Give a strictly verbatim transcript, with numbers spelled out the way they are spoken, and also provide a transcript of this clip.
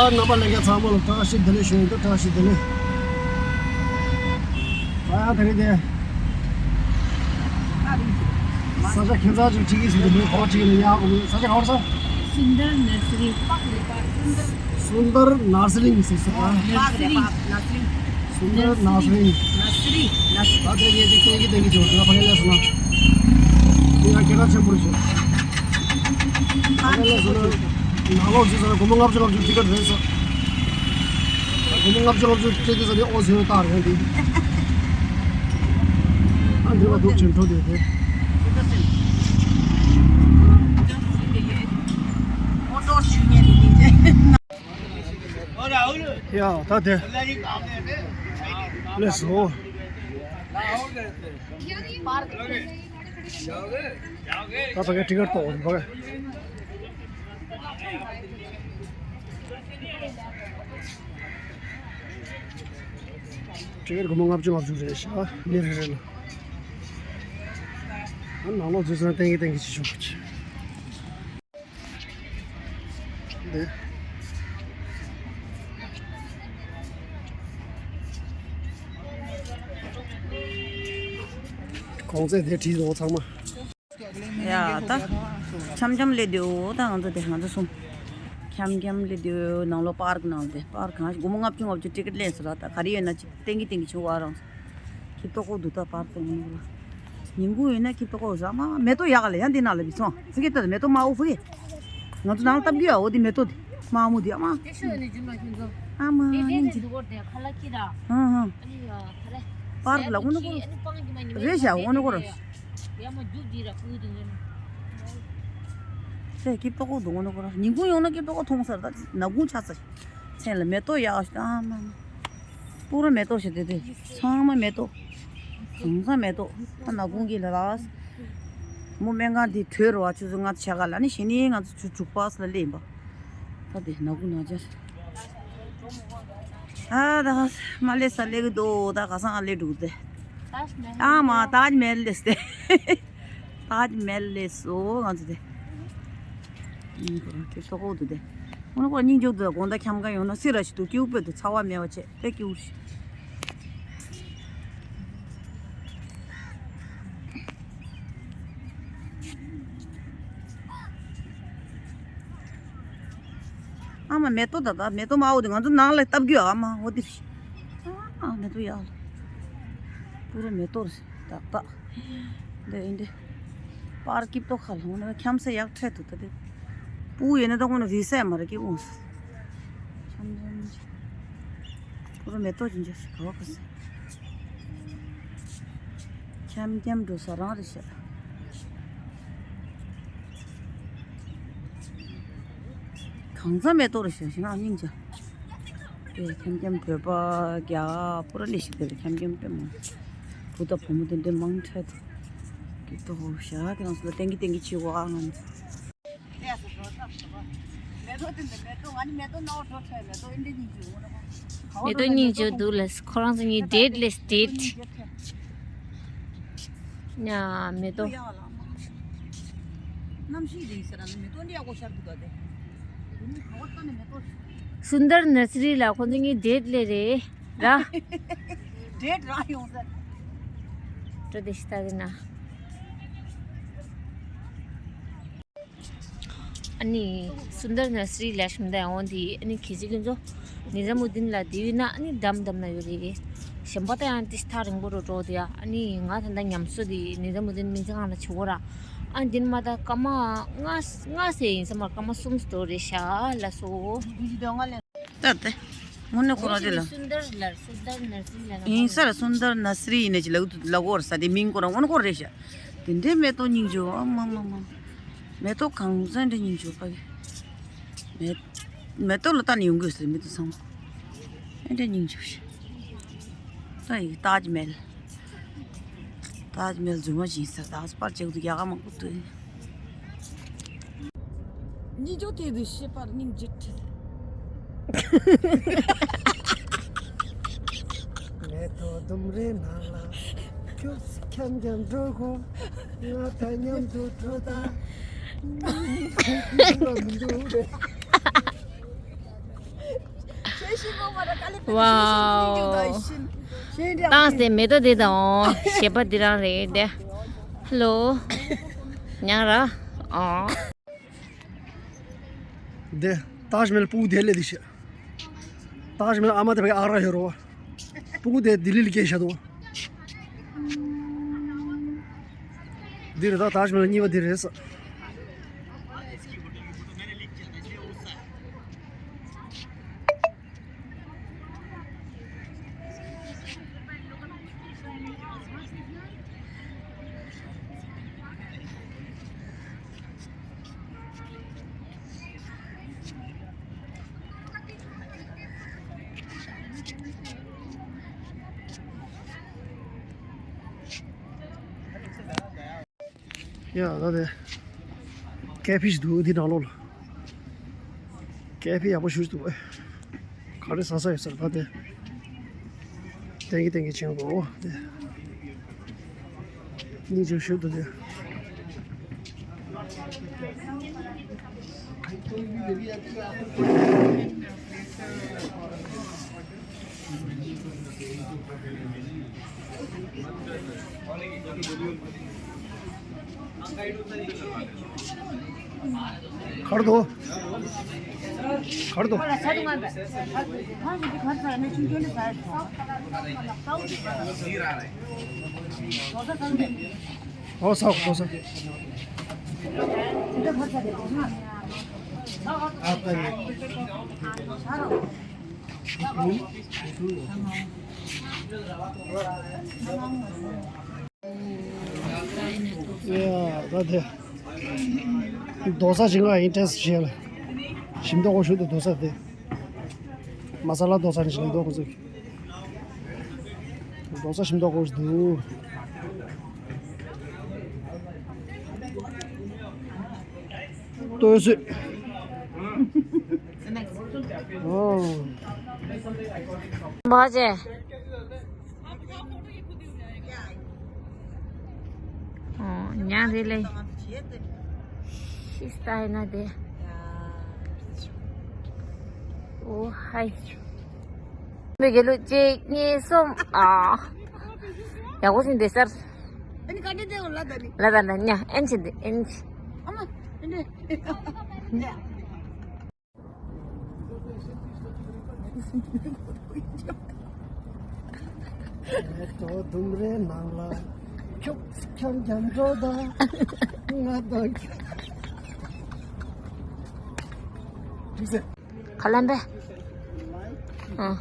རྣམ་པ་ལྷན་རྒྱས་ཚང་མ་ལ་བཀྲ་ཤིས་བདེ་ལེགས་ཞུ་ཡིན། བཀྲ་ཤིས་བདེ་ལེགས། ད་ཡང་དེ་རིང་དེ་ས་ཆ་ཁྱད་མཚར་ཅིག་ཁྲིད་ཀྱི་ཟེར་ནས་མི་གོ་ཁྲིད་ཀྱི་ཡག་གོ། ས་ཆ་ག་བར་ས། སུན་དར་ནར་སི་རི། སུན་དར་ནར་སི་རི་ཟེར་ས། ནར་སི་རི། སུན་དར་ནར་སི་རི། ནར་སི་རི། ད་དེ་ངས་ཅིག་གཏན་གྱི་གཏན་གྱི་བྱུང་། ད་ཕ་གི་ལས་སོང་ན་དེ་ཡང་སྐད་གྲགས་ཆེན་པོ་རེད་ཤག་ཕ་གི་ལས་སོང་ན་ནང་ལོགས་འཛུལ་ས་ན་སྒོར་མོ་ལྔ་བཅུ་ལྔ་བཅུ་ཊི་ཀེཊ་རེད་ཤག་ད་སྒོར་མོ་ལྔ་བཅུ་ལྔ་བཅུ་ཊི་ཀེཊ་ཟེར་ནས་ཨོ་ཟེར་བ་ལྟར་ཡོང་དེ། ཨ་འདི་བ་འདུག་ཅིང་འགྲོ་དེ་དེ། ཡ་ད་དེ། ལས་སོ། ད་ཕ་གི་ཊི་ཀེཊ་ཏོག་ཕ་གི། ཊི་ཀེཊ་སྒོར་མོ་ལྔ་བཅུ་ལྔ་བཅུ་རེད་ཤག་མི་རེ་རེ་ལ། ཨ་ནང་ལོགས་འཛུལ་ཚར་ན་ཏན་གི་ཏན་གི་ཅིག་ཞུ་གི། འདི། གོང་ཚད་དེ་བྲིས་འདུག་ཚང་མ། ཡ་ད། འཆམ་འཆམ་སླེབས་དུས་ད་ང་ཚོ་དེ་ང་ཚོ་གསུམ། འཆམ་འཆམ་སླེབས་དུས་ནང་ལོགས་པར་ཀི་ནང་དེ་པར་ཀི་གང་སྒོར་མོ་ལྔ་བཅུ་ལྔ་བཅུ་ཊི་ཀེཊ་ལེན་སོང་ར། ད་ག་རེ་ཡོད་ན་ཅིག་ཏན་གི་ཏན་གི་བྱུང་བ་རང་། ཁྱི་ལྟོ་གོ་འདུག་ད་པར་ཀི་ནང་ལ། ཉིན་གུང་ཡོད་ན་ཁྱི་ལྟོ་གོ་ཟ་མ་མེ་ཏོག་ཡག་ལ་ཡང་འདི་ནང་ལ་བི་སོང་ཕུ་གེ་ལྟ་མེ་ཏོག་དམར་པོ་ཕུ་གེ། ང་ཚོ་ནང་ལ་བཏབ་གི་ཡ། འོ་དེ་མེ་ཏོག་དེ་དམར་མོ་དེ་ཨ་མ། དེ་ཤོད་ནས་རྒྱུ་མ་ཁྱོད་ཚོ། ཨ་མ་དེ་དེ་སྙིང་དེ་རྗེ། འདུག་གོ་དེ་ཁ་ལག་ཁྱི་ར། ཧང་ཧང་། ཨ་ནི་ཡ་ཁ་ལེ། པར་ལ་འོ་ན་གོ། ཨ་ནི་སྤང་གི་མ་ཉི་མ་རེད་ཤག་འོ་ན་གོ་ར། ཡ་མ་རྒྱུག་དེ་ར་ཁུ་དེ་ངན། ཁྱི་ལྟོ་གོ་འདུག་འོ་ན་གོ་ར། ཉིན་གུང་ཡོང་ན་ཁྱི་ལྟོ་གོ་མཐོང་ས་ར། ད་ནག་ཁུང་ཆགས་ས། མཚན་ལ་མེ་ཏོག་ཡག་ཤག་ཨ་མ་མ། པུ་ར་མེ་ཏོག་ཞིག་དེ་དེ། ཚང་མ་མེ་ཏོག་གང་ས་མེ་ཏོག་ད་ནག་ཁུང་གི་ལ་ལགས། མོ་སྨན་ཁང་དེ་བྲོས་རོགས་ཆུ་ཚོད་ལྔ་ཕྱེད་ཀ་ལ་ནི་གཞི་ནས་ང་ཚོ་ཆུ་ཚོད་དྲུག་པ་ཙམ་ལ་སླེབས་ཡིན་པ། ད་དེ་ནག་ཁུང་ནག་ཅག་ཨ་ད་མ་སླེབས་ས་སླེབས་གི་འདུག་ད་ག་སང་ཨ་སླེབས་འདུག་དེ། ཨ་མ་ཏཱཇ་མལ་སླེབས་ཏེ། ཏཱཇ་མལ་སླེབས་སོ་ང་ཚོ་དེ། ཨིན་གོ་རང་ཁྱེད་ལྟོ་གོ་འདུག་དེ། འོ་ན་ཁོ་སྙིང་རྗེ་འདུག་དགོང་དག་འཁྱམ་ག་ཡོང་ན་སི་ར་ཞིག་འདུག་སྐྱིད་པོ་འདུག་ཚ་བ་མེད་པ་བྱས་དེ་སྐྱིད་པོ་ཞིག་ཨ་མ་མེ་ཏོག་ད་ད་མེ་ཏོག་དམར་པོ་དེ་ང་ཚོ་ནང་ལ་བཏབ་རྒྱུ་ཨ་མ་འོ་དེ་རེད། ཨ་མེ་ཏོག་ཡག་པུ་ར་མེ་ཏོག་རེད་ཏག་ཏག་འདི་ཨིན་འདི། པར་སྐྱིད་ཏོག་ཁ་ལ་འོ་ན་འཁྱམ་ས་ཡག་འཕྲད་འདུག་ད་དེ། སྤུ་ཡོད་ན་ད་འོ་ན་རི་སའི་མ་ར་སྐྱིད་འོང་ས། འཁྱམ་འཁྱམ་པུ་ར་མེ་ཏོག་ཅིག་འཇོག་ཞིག་ག་བ་ག་ས། འཁྱམ་འཁྱམ་འགྲོ་ས་རང་རེད་ཤག་གང་ཚ་མེ་ཏོག་རེད་ཤག་ཞེ་ན་སྙིང་རྗེ། དེ་འཁྱམ་འཁྱམ་བོད་པ་རྒྱ་པུ་ར་ལས་ཤིག་དེ་ལ་འཁྱམ་འཁྱམ་དཔེ་མང་། བུ་དང་བུ་མོ་དེ་འདྲའི་མང་འཕྲད་དུ། སྐྱིད་ཏོག་ཧོ་ཤག་དེ་རང་ཚོ་ལ་ཏན་གི་ཏན་གི་བྱེད་དགོས་ཨ་ང་ཚོ། མེ་ཏོག་སྙིང་རྗེ་འདུག་ལས་ཁོ་རང་ཚོ་གཉིས་ཌེཊ་ལས་ཌེཊ། ཉ་མེ་ཏོག་གནམ་གཤིས་རིང་ཟེར་ན་མེ་ཏོག་འདི་ཡག་པོ་ཤར་འདུག་ད་དེ། སུན་དར་ནར་སི་རི་ལ་ཁོང་ཚོ་གཉིས་ཌེཊ་ལས་རེད་ར། ཌེཊ་རང་ཡོང་ཟེར། འགྲོ་དེ་ཤི་ད་དེ་ན། ཨ་ནི་སུན་དར་ནར་སི་རི་ལ་ཞིམ་ད་ཡང་འོང་དེ་ཨ་ནི་ཁི་ཟི་ཀུན་ཚོ་ནི་ཛ་མུ་དིན་ལ་དེ་ཡོད་ན་ཨ་ནི་འདམ་འདམ་ན་ཡོད་རེད། གཞན་པ་ད་ཡང་དེ་ཐག་རིང་པོ་རུ་འགྲོ་དེ་ཡ། ཨ་ནི་ང་ད་ལྟ་ཉམས་གསོ་དེ་ནི་ཛ་མུ་དིན་མིང་ཚང་ལ་བྱེད་དགོས་ར། ཨ་ནི་དེ་ནི་མ་ད་སྐར་མ་ལྔ་ལྔ་ཟེར་ཡིན་ས་མ་སྐར་མ་གསུམ་ཙམ་རེད་ཤག་ལ་སོ། ད་དེ་དངོས་གནས་ཁོ་རང་དེ་ལ། སུན་དར་ལ་སུན་དར་ནར་སི་རི་ལ་ཡིན་ས་ར་སུན་དར་ནར་སི་རི་ཡིན་ནས་ཅི་ལ་ལ་གོ་ར་ས་དེ་མིང་ཁོ་རང་དངོས་གནས་ཁོ་རེད་ཤག་དེ་འདྲའི་མེ་ཏོག་སྙིང་རྗེ་ཨ་མ་མ་མ། མེ་ཏོག་གང་ཚ་འདྲ་སྙིང་རྗེ་པ་གི། མེ་མེ་ཏོག་ལ་ལྟ་ནས་ཡོང་དགོས་ཟེར་མི་དེ་ཚང་མ། ཨེ་འདྲ་སྙིང་རྗེ་ཤག་ད་ཡི་ཏཱཇ་མལ། ཏཱཇ་མལ་རྫུན་མ་ཞིག་ཡིན་ས་ད་པར་བྱེད་དུ་རྒྱ་གར་མང་པོ་འདུག་གཉིས་ཆོག་དེ་དུ་ཤེས་པར་སྙིང་རྗེ་ཁྲིད། མེ་ཏོག་ལྡུམ་རའི་ནང་ལ་ཁྱོད་འཁྱམ་འཁྱམ་འགྲོ་གོ། ང་དང་མཉམ་དུ་འགྲོ་ད། མི་འདུག་རེད། ཝའོ། ཏང་སྟེ་མེ་ཏོག་འདི་དང་གཞས་པ་འདི་རང་རེད་དེ། ཧ་ལོ། ཉང་ར། ཨོ། འདི་ཏཱཇ་མ་ཧལ་སྤུ་གུ་དེ་སླེབས་འདི་ཤི། ཏཱཇ་མ་ཧལ་ཨ་མ་དེ་བའི་ཨ་ར་ཡོད་རོ། སྤུ་གུ་དེ་ལྡི་ལི་ལ་སྐྱེས་བཞག་འདུག་འདི་རེད་ད། ཏཱཇ་མ་ཧལ་གཉིས་པ་འདི་རེད་ས། ཡ་ད་དེ། ཀེ་ཕི་ཞིག་འདུག་འདི་ནང་ལོགས་ལ། ཀེ་ཕི་ཡག་པོ་ཞིག་འདུག་ག་རེ་ཟ་ས་ཡོད་ཟེར་ད་དེ། ཏན་གི་ཏན་གི་ཆེན་པོ་དེ། སྙིང་རྗེ་ཞིག་འདུག་དེ། གར་དོ། གར་དོ། ཨོ་ས་ཨོ་ས། ཡ་ད་དེ། རྡོ་ས་ཞིག་ང་ཨིན་ཊེ་རེ་སི་ཊི་བྱས་ལ། ཞིམ་མདོག་ཁ་པོ་ཞིག་འདུག་རྡོ་ས་དེ། མ་ས་ལ་རྡོ་ས་ནི་ཞིག་ལ་འདུག་ཁོ་ཚོས། རྡོ་ས་ཞིམ་མདོག་ཁ་པོ་ཞིག་འདུག་ལྟོས་སུས། ཨོ། བ་ཅེ། ཨོ། ཉང་རེ་ལེ། ཤི་སྟ་ཡིན་ན་དེ། ཨོ་ཧའི། མི་དགེ་ལུགས་གཅིག་གཉིས་གསུམ། ཨ། ཡག་པོ་ཞིག་འདི་སར། ཨ་ནི་ག་འདྲ་འདྲ་ལ་ད་ནི། ལ་ད་ལ་ཉ་ཨེན་ཆི་འདི་ཨེན་ཆི། ཨ་མ། ཨེ་འདྲ། ལྟོ་ལྡུམ་རའི་ནང་ལ་ཁྱོད་ཁྱོད་རྒྱ་འགྲོ་ད་ང་དང་ཁྱོད། ག་ལམ་པས། ཨ།